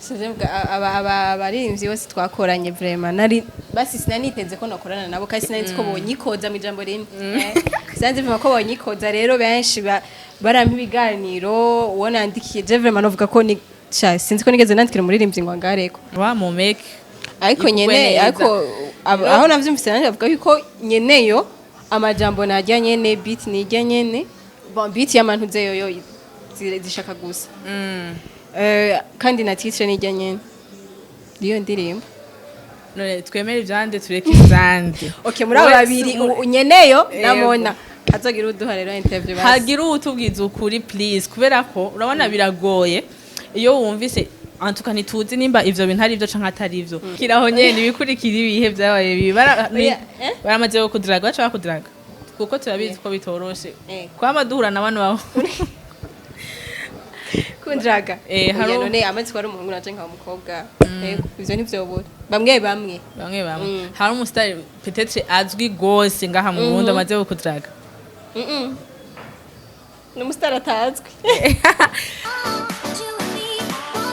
Sinzi mvuga, abaririmbyi bose twakoranye, vraiment nari basi sinaniteze ko nakorana nabo, kandi sinari ko bonyikoza mu ijambo rimwe. Sinzi vraiment ko bonyikoza. Rero benshi barampa ibiganiro, uwo nandikiye je vraiment novuga ko ni sha, sinzi ko nigeze nandikira umuririmbyi ngo angareko. Wa mu make. Ariko Ikugwe nyene neza. Ariko aho navyumvise nanje bavuga yuko nyeneyo amajambo najya nyene, beat nijya nyene. Bon, beat y'amantuze yoyo zishaka gusa. Kandi na titre nijya nyene iyo ndirimbo. None twemere ivyande, tureke ivyande? Okay, muri abo Wowe babiri nyeneyo namona hazogira uduha rero interview basi. Hagira uwutubwiza ukuri, please, kubera ko urabona biragoye iyo wumvise antuka ntituzi nimba ivyo bintu ari ivyo canke atari ivyo. Kiraho nyene ibikurikira, ibihe vyabaye bibi. Oya, eh? Baramaze kudiraga, baca bakudiraga, kuko turabizi ko bitoroshe kwama duhura na bano baho. Kundraga? Eh, Oya, none amaze kuba ari umuhungu naje nkaba umukobwa. Yego, ivyo ntivyobura bamwe bamwe. Bamwe bamwe. Hari umusitari peut-être azwi gose ngaha mu Burundi amaze kudiraga? Ni umusitari atazwi. Two, three, four,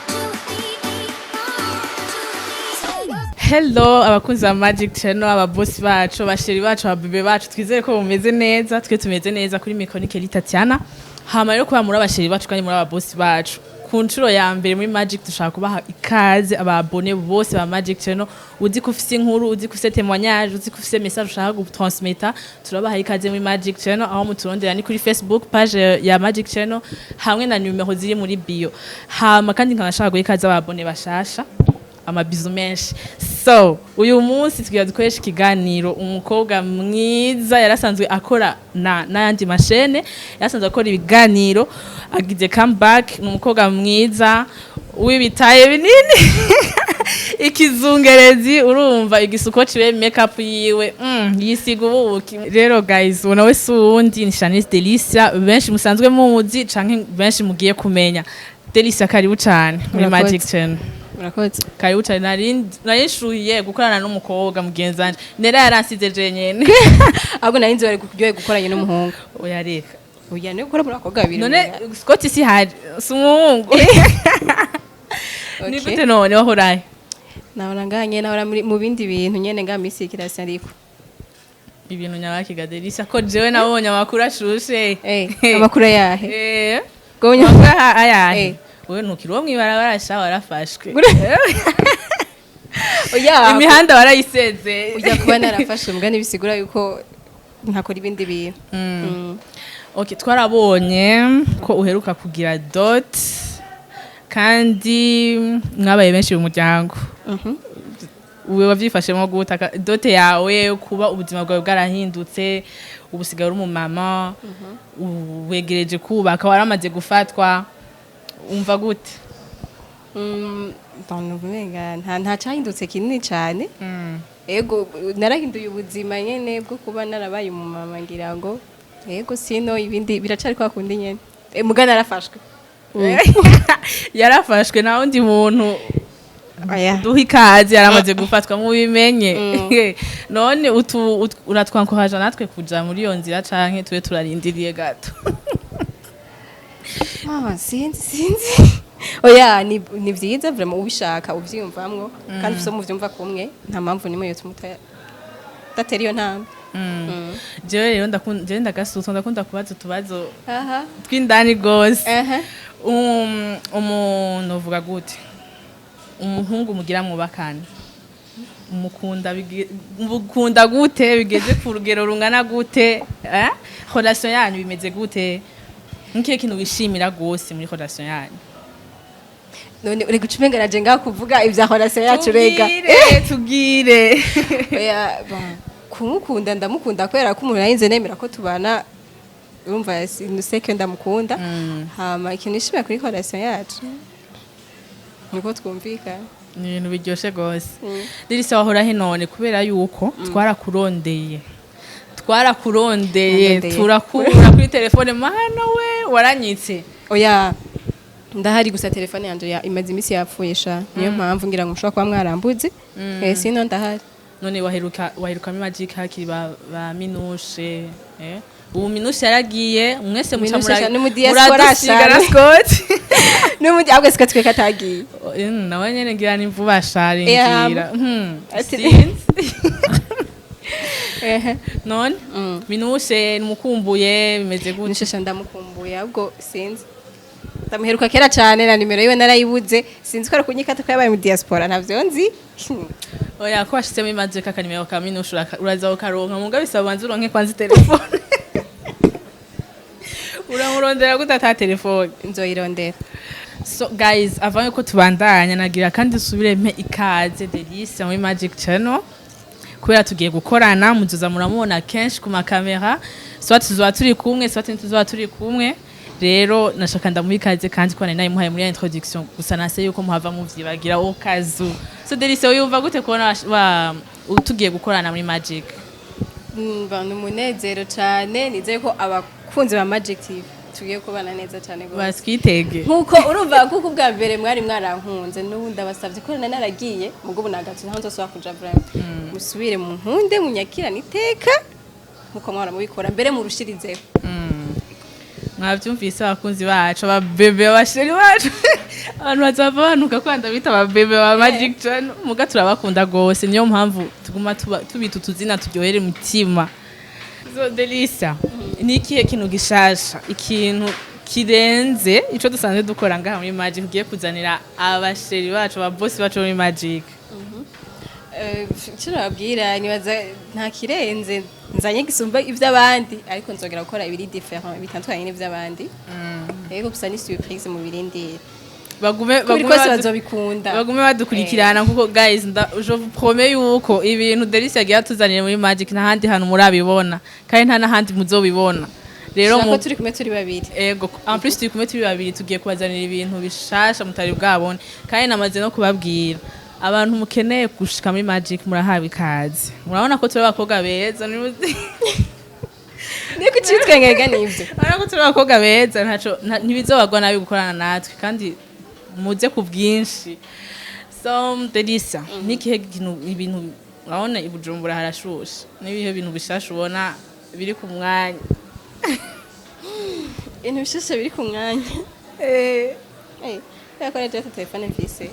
two, three, four, two. Hello abakunzi ba Magic Channel, ababosi bacu, abasheri bacu, ababebe bacu, twizere ko mumeze neza. Twe tumeze neza. Kuri micro ni Kelly Tatiana. Hama rero kuba muri abasheri bacu kandi muri ababosi bacu, ku nshuro ya mbere muri Magic dushaka kubaha ikaze aba abonnés bose ba Magic Channel. Uzi ko ufise inkuru, uzi ko ufise témoignage, uzi ko ufise message ushaka gutransmeta, turabaha ikaze muri Magic Channel. Aho muturondera ni kuri Facebook page ya Magic Channel hamwe na numero ziri muri bio. Hama kandi nkaba nshaka guha ikaze aba abonnés bashasha, amabizu menshi. So uyu munsi tugira dukoresha ikiganiro umukobwa mwiza yarasanzwe akora na n'ayandi mashene, yarasanzwe akora ibiganiro, agize comeback. Ni umukobwa mwiza w'ibitaye binini, ikizungerezi, urumva igisuko ciwe, makeup yiwe, yisiga ubuki. Rero guys, uwo nawe si uwundi, ni Shanice Delicia, benshi musanzwe muzi canke benshi mugiye kumenya. Delicia, karibu cane muri Murakoze. Magic Channel. Murakoze. Karibu cane. Nari nshuhiye gukorana n'umukobwa mugenzi wanje, nera yaransize je nyene. Ahubwo nari nzi bari kuryohe gukoranye n'umuhungu. Oya, reka. Oya, niyo gukora muri abakobwa babiri. None Scott si hari si umuhungu ni gute none wahoraye? Nahora nganye, nahora mu bindi bintu nyene nga misi kirasi ariko. Ibintu nyabakiga, Delicia, ko jewe nabonye amakuru ashushe? Eh, amakuru yahe? Gonya. Amakuru ayahe? Wewe ntukiri uwo mw'ibarabara sha, warafashwe. Oya. Imihanda warayiseze. Ujya kuba narafashe umugani bisigura yuko ntakora ibindi bintu. Okay, twarabonye ko uheruka kugira dot kandi mwabaye benshi mu muryango. Uwe wavyifashemo gute dot yawe, kuba ubuzima bwawe bwarahindutse, ubu usigaye uri umumama, wegereje kubaka, waramaze gufatwa, umva gute? Bon, umenga nta cyahindutse kinini cyane. Ego, narahinduye ubuzima nyene bwo kuba narabaye umumama, ngira ngo ego, sino ibindi biracari kwa kundi nyene. Muga narafashwe. Yarafashwe, nta wundi muntu. Oya. Duha ikaze, yaramaze gufatwa, mubimenye. None uratwankoraja natwe kuja muri iyo nzira canke tube turarindiriye gato? Ah, sinzi, sinzi. Oya, ni vyiza vraiment, ubishaka, uvyiyumvamwo kandi ufise muvyumva kumwe, nta mpamvu nimwe yotuma udatera iyo ntambwe. Jewe rero ndakunda, jewe ndagasutwa, ndakunda kubaza utubazo tw'indani gose. Umuntu uvuga gute, umuhungu mugira mwubakane, umukunda mukunda gute, bigeze ku rugero rungana gute, eh? Relation yanyu bimeze gute? Nkihe kintu wishimira gose muri relation yanyu? None uri guca umenga naje ngaha kuvuga ivya relation yacu rega. Tubwire, tubwire. Oya, bon, kumukunda ndamukunda kubera ko umuntu narinze nemera ko tubana, urumva seke ndamukunda. Hama ikintu nishimira kuri relation yacu niko twumvikana. Ni ibintu biryoshe gose. Dirisa, wahora he none? Kubera yuko twarakurondeye, twarakurondeye, Wandondeye. turakubura kuri telefone. Mana we, waranyitse. Oya, ndahari, gusa telefone yanje imaze iminsi yapfuye sha, niyo mpamvu ngira ngo mushobora kuba mwarambuze. Sino ndahari. None waheruka muri Magic hakiri ba Minushe, eh? Ubu Minushe yaragiye, mwese muca Minushe sha, ni mu diaspora muradusiga na sha. Scott. N'ubundi ahubwo siko twe katagiye. Nawe nyene ngira ni vuba sharingira. Ati- Sinzi. Ehe. None Minushe numukumbuye, bimeze gute? Nishesha ndamukumbuye, ahubwo sinzi, ndamuheruka kera cyane, na nimero yiwe narayibuze. Sinzi ko ari kunyikata ko yabaye mu diaspora, ntavyo nzi. Oya, ko washizemo imaze kakanimero ka Minushe, uraza ukaronka, muga bisaba ubanze uronke kwanza telefone. Uramurondera gute ata telefone? Nzoyirondera. So guys, avant yuko tubandanya, nagira kandi usubire mpe ikaze Delicia muri Magic Channel, kubera tugiye gukorana, muzoza muramubona kenshi ku makamera, soit tuzoba turi kumwe, soit ntituzoba turi kumwe. Rero nashaka ndamuha ikaze, kandi ko nari nayimuhaye muri introduction, gusa nase yuko muhava muvyibagira okazu. So Delicia, wiyumva gute kubona tugiye gukorana muri Magic? Ni umunezero cyane. Nizeye ko abakunzi ba Magic TV tugiye kubana neza cyane gose. Baswitege. Nkuko urumva, kuko ubwa mbere mwari mwarankunze, n'ubu ndabasabye ko nari naragiye mugo ubu nagatse ntaho nzosubira kuja. Vraiment musubire mu nkunde, munyakirane iteka nkuko mwahora mubikora mbere, murushirizeho. Mwavyumvise abakunzi bacu, ababebe, abasheri bacu, abantu bazava banuka ko ndabita ababebe ba Magic Channel, muga turabakunda gose, niyo mpamvu tuguma tubita utuzina turyohera imitima. So Delicia, ni ikihe kintu gishasha, ikintu kirenze ico dusanzwe dukora ngaha muri Magic, ugiye kuzanira abasheri bacu, ababosi bacu muri Magic? Icyo nababwira, nibaza nta kirenze nzanye gisumba ivy'abandi, ariko nzongera gukora ibiri différent, bitandukanye n'ivy'abandi. Yego, gusa ni surprise mu birindira. Bagume Ko biri bagume kose bazobikunda. Bagume badukurikirana, kuko guys, je vous promets yuko ibintu Delicia yagiye atuzanire muri Magic nta handi hantu murabibona, kandi nta n'ahandi muzobibona. Rero Shaka ko mu turi kumwe turi babiri. Ego, en plus turi kumwe turi babiri, tugiye kubazanira ibintu bishasha mutari bwabone. Kandi namaze no kubabwira, abantu mukeneye gushika muri Magic murahawe ikaze. Murabona ko turi abakobwa beza. Niko ucitwengega nivyo. Urabona ko turi abakobwa beza, ntaco ntibizobagwa nabi gukorana natwe, kandi muze ku bwinshi. So Delisa, n'ikihe kintu, ibintu urabona i Bujumbura harashushe, n'ibihe bintu bishasha ubona biri ku mwanya? Ibintu bishasha biri ku mwanya, eh, kubera ko neje telefone mfise.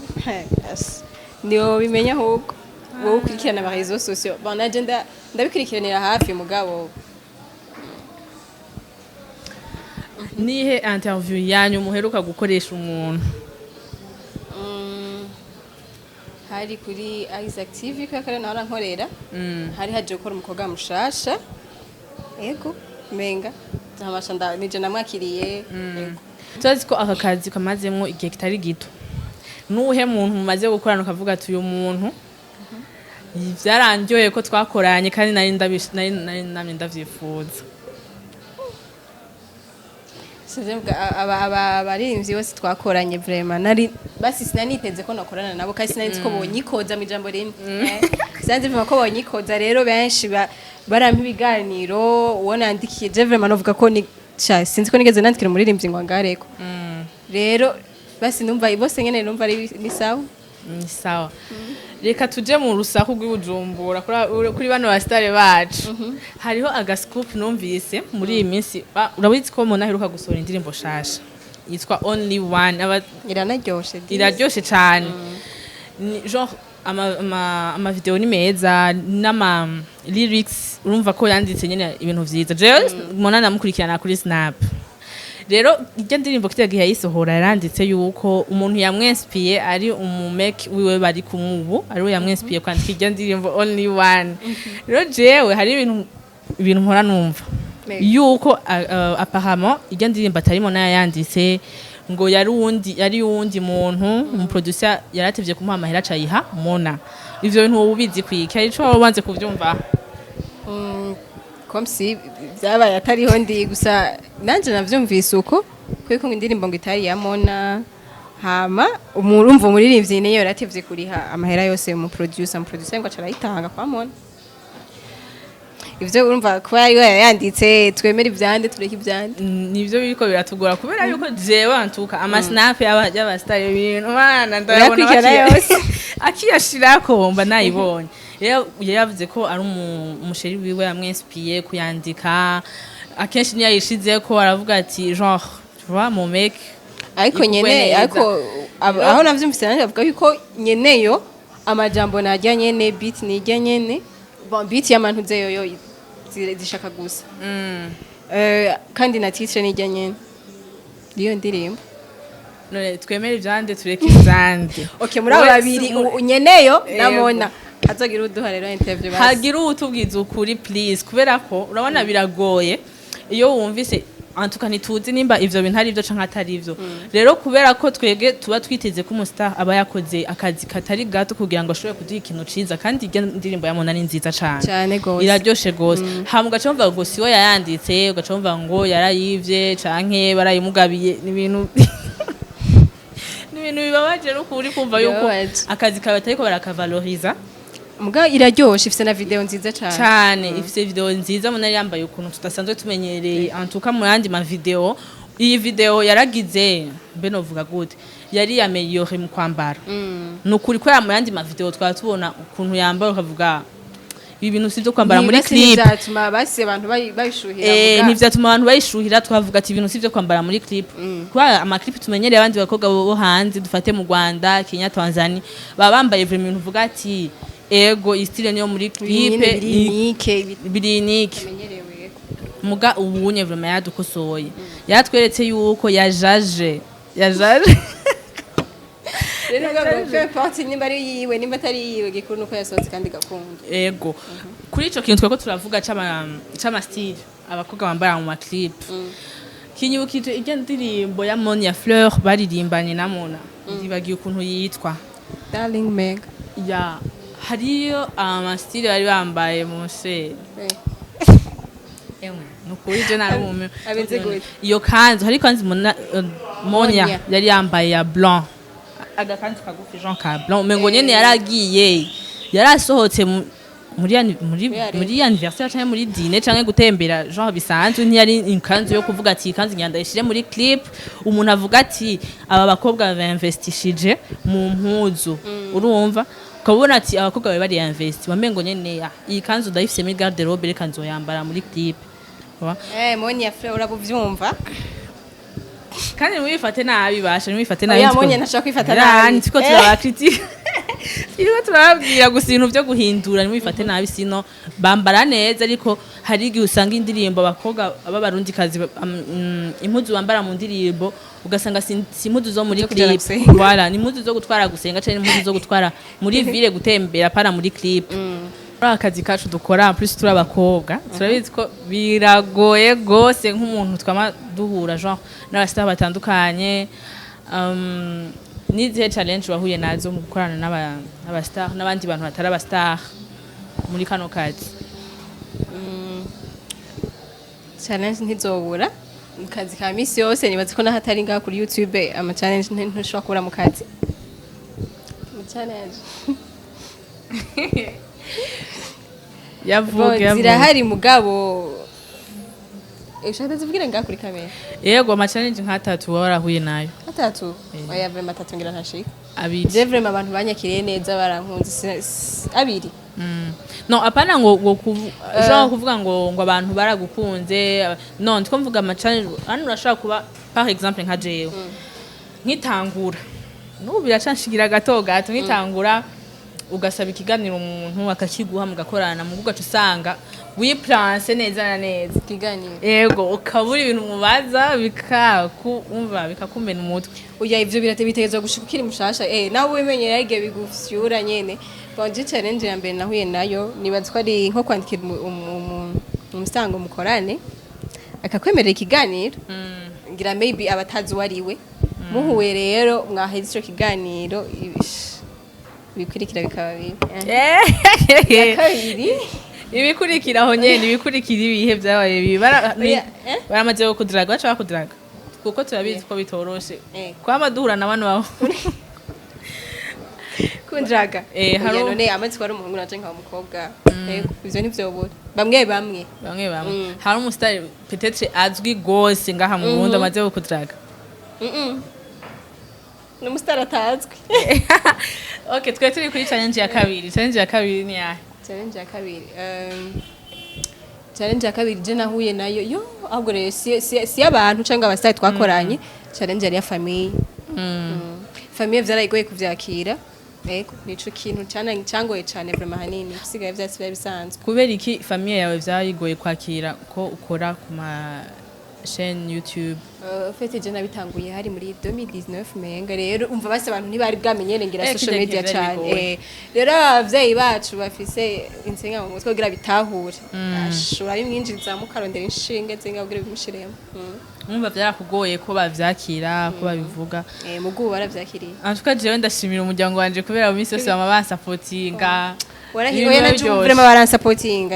Yes. Niwo bimenya ahubwo wowe ukurikirana ama réseaux sociaux. Bon, naje ndabikurikiranira hafi, mugabo Nihe interview yanyu muheruka gukoresha umuntu? Hari kuri Isaac TV, kubera ko ariyo nahora nkorera. Hari haje gukora umukobwa mushasha, ego, menga ntamasha nije namwakiriye, ego. Turazi ko aka kazi kamazemwo igihe kitari gito. Nuhe muntu mumaze gukorana ukavuga ati: "Uyu muntu vyarandyoheye ko twakoranye, kandi nari namye ndavyifuza"? Sinzi mvuga, abaririmbyi bose twakoranye, vraiment nari basi sinaniteze ko nakorana nabo, kandi sinari nzi ko bonyikoza mu ijambo rimwe. Sinzi vraiment ko bonyikoza. Rero benshi barampa ibiganiro, uwo nandikiye je vraiment novuga ko ni sha, sinzi ko nigeze nandikira umuririmbyi ngo angareko. Rero basi numva bose nyene, numva ari ni sawa. Ni sawa. Reka tuje mu rusaku rw'iBujumbura kuri bano basitare bacu. Hariho agascoop numvise muri iyi minsi. Urabizi ko umuntu aheruka gusohora indirimbo shasha yitwa Only One. Iranaryoshe disi. Iraryoshe cane. Ni genre ama video ni meza n'ama lyrics, urumva ko yanditse nyene ibintu vyiza. Jewe mona namukurikirana kuri Snap. Rero irya ndirimbo kirya gihe yayisohora, yaranditse yuko umuntu yamwenspiye ari umumeki wiwe bari kumwe ubu, ariwe yamwenspiye kwandika irya ndirimbo Only One. Rero jewe hari ibintu mpora numva Mega. yuko apparemment irya ndirimbo atarimo nayo yanditse, ngo yari uwundi muntu, umuproducer yaratevye kumuha amahera acayiha Mona. Ivyo bintu wowe ubizi kwiki? Hari ico waba ubanze kuvyumva? Comme si byabaye atariho ndi gusa, nanje navyumvise uko, kuko ngo indirimbo ngo itari ya Mona, hama umurumva umuririmbyi niyo yaratevye kuriha amahera yose mu producer ngo acarayitanga kwa Mona. Ivyo urumva kuba yari yayanditse, twemera ivyande, tureke ivyande. Nivyo biriko biratugora, kubera yuko jewe antuka amasnap y'abasitari, ibintu bana ndayabona. Urayakurikirana yose? Akiyashirako mba nayibonye. Rero yari yavuze ko ari umusheri wiwe yamwenspiye kuyandika. Akenshi niyo yayishizeko aravuga ati genre: "Tu vois mon mec." Ariko ikugwe nyene neza. Ariko aho navyumvise nanje bavuga yuko nyeneyo amajambo najya nyene, beat nijya nyene. Bon, beat y'amantuze yoyo zishaka gusa. Kandi na titre nijya nyene iyo ndirimbo. None twemere ivyande, tureke ivyande? Okay, muri abo Wowe babiri nyeneyo na Mona, azogira uduha rero interview basi. Hagira uwutubwiza ukuri please, kubera ko urabona biragoye iyo wumvise. Antuka ntituzi nimba ivyo bintu ari ivyo canke atari ivyo. Rero kubera ko twebwe tuba twiteze ko umustar aba yakoze akazi katari gato kugira ngo ashobore kuduha ikintu ciza, kandi irya ndirimbo ya Mona ni nziza cane. Cane gose. Iraryoshe gose. Hama ugaca wumva ngo siwe yayanditse, ugaca wumva ngo yarayivye canke barayimugabiye. Ni ibintu bibabaje n'ukuri kumva yuko Bibabaje. akazi kawe batariko barakavaloriza. Muga iraryoshe, ifise na video nziza cane. Cyane, ifise video nziza. Muna yambaye ukuntu tudasanzwe tumenyereye antuka mu yandi ma video. Iyi video yaragize, mbe novuga gute, yari yamélioré mu kwambara. Nukuri ko mu yandi ma video twaba tubona ukuntu yambara ukavuga ibi bintu si byo kwambara muri Basi clip. ntivyatuma basi abantu babishuhira. Muga. Ntivyatuma abantu bayishuhira. Twavuga ati ibintu si byo kwambara muri clip, kuba ama clip tumenyereye abandi bakobwa bo hanze, dufate mu Rwanda, Kenya, Tanzania, baba bambaye vraiment ibintu uvuga ati ego, iyi style niyo muri clip. Nyene biri unique. Biri unique. Bitamenyerewe. Muga ubunye vraiment yadukosoye, yatweretse yuko yajaje yajaje. Rero ngo peu importe nimba ari yiwe, nimba atari yiwe, gikuru nuko yasohotse kandi gakunda. Ego, kuri ico kintu tweko turavuga c'ama style abakobwa bambara mu ma clip, kinyibukije irya ndirimbo ya Monia Fleur baririmbanye na Mona, ndibagiye ukuntu yitwa. Darling Meg. Ya, hariyo ama style bari bambaye munse. Emwe, nukuri je narumiwe. Ameze gute? Iyo kanzu, hari kanzu Monia Monia. yari yambaye ya blanc, agakanzu kagufi genre ka blanc, umengo nyene yaragiye yarasohotse muri Muri arena. muri anniversaire canke muri dîner canke gutembera genre bisanzwe. Ntiyari ikanzu yo kuvuga ati ikanzu ngenda ishire muri clip. Umuntu avuga ati aba bakobwa bainvestishije mu mpuzu, urumva ukabona ati abakobwa bari bari investi, wamengo nyene ya iyi kanzu ndayifise muri garde robe, reka nzoyambara muri clip. Monia Fleur, urabuvyumva. Kandi ntiwifate nabi basha, ntiwifate nabi. Oya, Monia ntashobora kwifata nabi. Nitwo turabakritika, turiko turababwira gusa ibintu vyo guhindura. Ntiwifate nabi, sino bambara neza, ariko hari igihe usanga indirimbo abakobwa b'abarundikazi impuzu bambara mu ndirimbo ugasanga si impuzu zo muri Zo kujana clip. gusenga. Voilà, ni impuzu zo gutwara gusenga canke impuzu zo gutwara muri ville gutembera, para muri clip. Muri akazi kacu dukora, en plus turi abakobwa, turabizi ko biragoye gose nk'umuntu twama duhura genre n'abastar batandukanye. Nizihe challenge wahuye nazo mu gukorana n'abastar n'abandi bantu batari abastar muri kano kazi? Challenge ntizobura mu kazi ka misi yose. Nibaza ko naho atari ngaha kuri YouTube, ama challenge ntushobora kubura mu kazi. Mu challenge Yavuga. Bon, Yavuga. zirahari mugabo. Ushaka zivugire ngaha kuri kamera? Yego, ama challenge nk'atatu waba warahuye nayo. Atatu? Oya, vraiment atatu ngira ntashika. Abiri. Je vraiment abantu banyakiriye neza, barankunze. Abiri. No, apana ngo genre kuvuga ngo abantu baragukunze. No, ndiko mvuga ama challenge hano urashobora kuba, par exemple nka jewe nkitangura, n'ubu biracanshigira gato gato, nkitangura ugasaba ikiganiro umuntu akakiguha mugakorana, mu ugaca usanga wiplanse neza na neza. Ikiganiro? Yego, ukabura ibintu mubaza, bikakumva bikakumena umutwe. Oya, ivyo birate bitegerezwa gushika ukiri mushasha, nawe wimenyera igihe bigufyura nyene. Bon, je challenge ya mbere nahuye nayo nibaza ko ari nko kwandikira umusango mukorane akakwemerera ikiganiro, ngira maybe abatazi uwo ari we. Muhuye rero, mwaheze ico kiganiro, ibikurikira bikaba bibi. Iya kabiri. Ibikurikiraho nyene, ibikurikira ibihe byabaye bibi. Oya, eh? Baramaze kuduraga, baca bakuduraga kuko turabizi ko bitoroshe kwama duhura na bano baho. Kundraga? Oya, none amaze ko ari umuhungu naje nkaba umukobwa. Yego, ivyo ntivyobura bamwe bamwe. Bamwe bamwe. Hari umusitari peut-être azwi gose ngaha mu Burundi amaze kuduraga? Ni umusitari atazwi. Okay, twe turi kuri challenge ya kabiri. Challenge ya kabiri ni yahe? Challenge ya kabiri, challenge ya kabiri je nahuye nayo yo, ahubwo rero si abantu cyangwa abasitari twakoranye. Challenge yari ya famille. Famille vyarayigoye kuvyakira. Ego, nico kintu cyane cyangoye cyane vraiment, hanini bisigaye vyose biba bisanzwe. Kubera iki famille yawe vyayigoye kwakira ko ukora ku ma chaîne YouTube? En fait, je nabitanguye hari muri 2019 menga. Rero umva, base abantu ntibari bwamenyere ngira social kirya media gihe vyari cyane. bigoye. Rero abavyeyi bacu bafise insinga mu mutwe kugira bitahure, ashobora bimwinjiza mukarondera inshinge zinga kugira bimushiremo. Mwumva vyarakugoye ko bavyakira, ko babivuga? Mugu baravyakiriye. En tout cas, jewe ndashimira umuryango wanje kubera mu minsi yose bama bansapotinga. Warahiwe. Ibintu Na biba biryoshe. vraiment baransapotinga.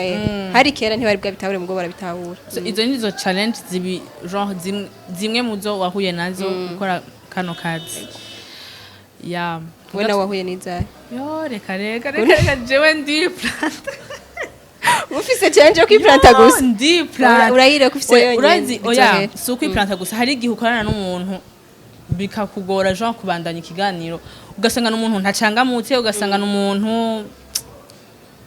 Hari kera ntibari bwabitahure, mugo barabitahura. So, izo nizo challenge zibi genre zimwe mu zo wahuye nazo gukora kano kazi ya? We nawe wahuye n'izahe? Yo, reka reka reka reka, jewe ndiplanta. Ufise challenge yo kwiplanta gusa? Ndiplanta. Urahira ko ufise Oya, yonyene, urazi, oya, bizohera. si ukwiplanta gusa. Hari igihe ukorana n'umuntu bikakugora genre kubandanya ikiganiro, ugasanga n'umuntu ntacangamutse, ugasanga n'umuntu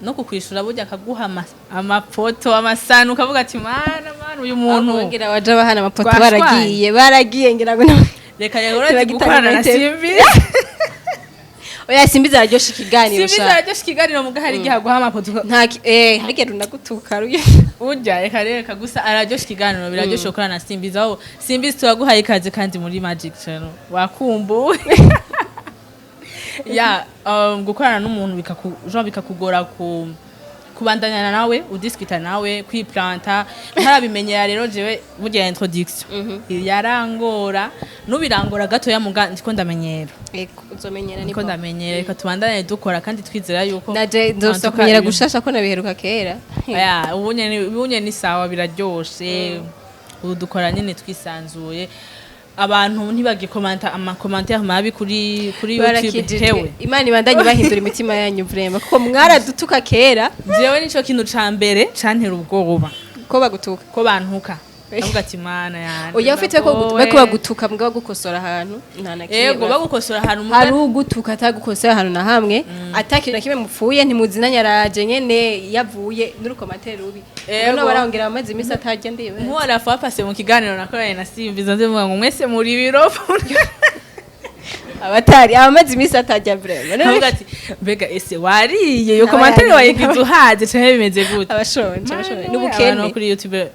no kukwishura burya akaguha amafoto amasano, ukavuga ati: "Mana, mana, uyu muntu." Ngira waje abahana amapoto. Twashwanye. Baragiye ngira ngo Reka rero, urazi Ntibagitanga gukorana na amayinite. Simbi. Oya, Simbi zararyosha ikiganiro. Simbi Sha. zararyosha ikiganiro, muga hari igihe aguha amapoto Nta hari igihe runagutuka ruye. Urya, reka reka, gusa araryosha ikiganiro, biraryosha gukorana na Simbizi. Aho Simbizi, turaguhaye ikaze kandi muri Magic Channel, wakumbuwe ya gukorana n'umuntu genre bikakugora ku kubandanyana nawe, udiskita nawe, kwiplanta ntarabimenyera. Rero jewe burya introduction yarangora, n'ubirangora gatoya, muga ndiko ndamenyera. Ego, uzomenyera ni Ndiko ndamenyera. Reka tubandanye dukora kandi twizera yuko naje nzosa Antuka kumenyera gushasha ko nabiheruka kera. Aya, ubunye ni sawa, biraryoshe. Ubu dukora nyine twisanzuye, abantu ntibagikomanta ama commentaire mabi kuri YouTube. Barakijijwe. Hewe. Imana ibandanye bahindura imitima yanyu vraiment, kuko mwaradutuka kera. Jewe nico kintu ca mbere cantera ubwoba. Ko bagutuka? Ko bantuka, avuga ati: "Mana yanje." Oya, ufite ko Ndagowe. bako bagutuka mbwa bagukosora ahantu nta na kimwe. Yego, bagukosora ahantu Hari ugutuka atagukosora ahantu na hamwe, atakintu na kimwe mupfuye, ntimuzinanye, araje nyene yavuye n'uru commentaire rubi. Ego. None barongera bamaze iminsi atarya ndiwe. Nk'uwo fois passée mu kiganiro nakoranye na Simbiza, nzivuga ngo mwese muri biro. Abatari abamaze iminsi atarya vraiment. Avuga ati: "Mbega ese wariye iyo Nawe commentaire yariye. wayigize uhaze canke bimeze gute?" Abashonje, abashonje. Abantu N'ubukene. kuri YouTube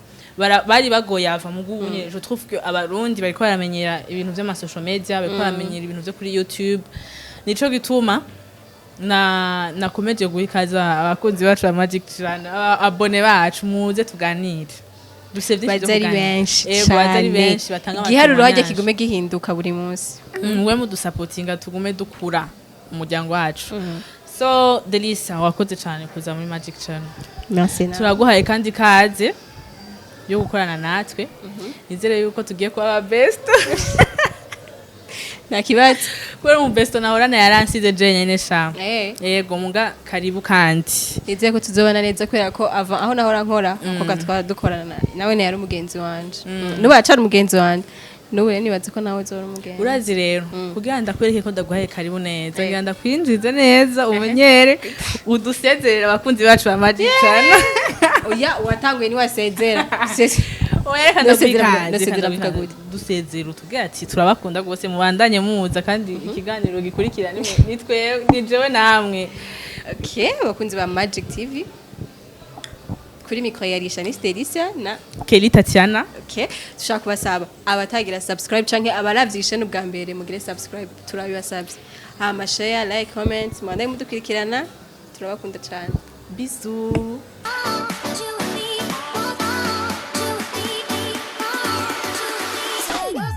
bari bagoye ava mu gubunye. Je trouve que abarundi bariko baramenyera ibintu vy'ama social media, bariko baramenyera ibintu vyo kuri YouTube. Nico gituma na nakomeje guha ikaze abakunzi bacu ba Magic Channel, abone bacu, muze tuganire, dufise vyinshi vyo Baza ari kuganira. benshi Ego, baza ari cane. benshi batanga Igiharuro hajya ama témoignage. kigume gihinduka buri munsi. We mudusapotinga, tugume dukura umuryango wacu. So Delisa, wakoze cyane kuza muri Magic Channel. Merci nawe. Turaguhaye kandi ikaze yo gukorana natwe. Nizere yuko tugiye kuba aba best. Nta kibazo. Kubera umu besto nahorana yaransize jenyene sha. Yego, muga karibu kandi. Nizeye ko tuzobana neza, kubera ko ava aho nahora nkora ko gatwara dukorana nawe, yari umugenzi wanje, n'ubu aracari umugenzi wanje, n'ubu rero nibaze ko nawe uzora umugenzi. Urazi rero, kugira ndakwereke ko ndaguhaye karibu neza, ngira ndakwinjize neza, umenyere, udusezerere abakunzi bacu ba Magic Channel. Oya, uwatanguye niwasezera. Oya, reka Ndasezera ndakwikaze. ndasezera Reka mvuga ndakwikaze. gute? Dusezera utubwire ati: "Turabakunda rwose, mubandanye muza kandi ikiganiro gikurikira ni twe, ni jewe namwe." Okay, abakunzi ba Magic TV, kuri mikoro ya Risha ni Stelisia na Kelly Tatiana. Okay, dushaka kubasaba abatagira subscribe canke abaravyishe n'ubwa mbere, mugire subscribe, turabibasabye. Hama share, like, comment, mubandanye mudukurikirana, turabakunda cane. Bisous. Oh.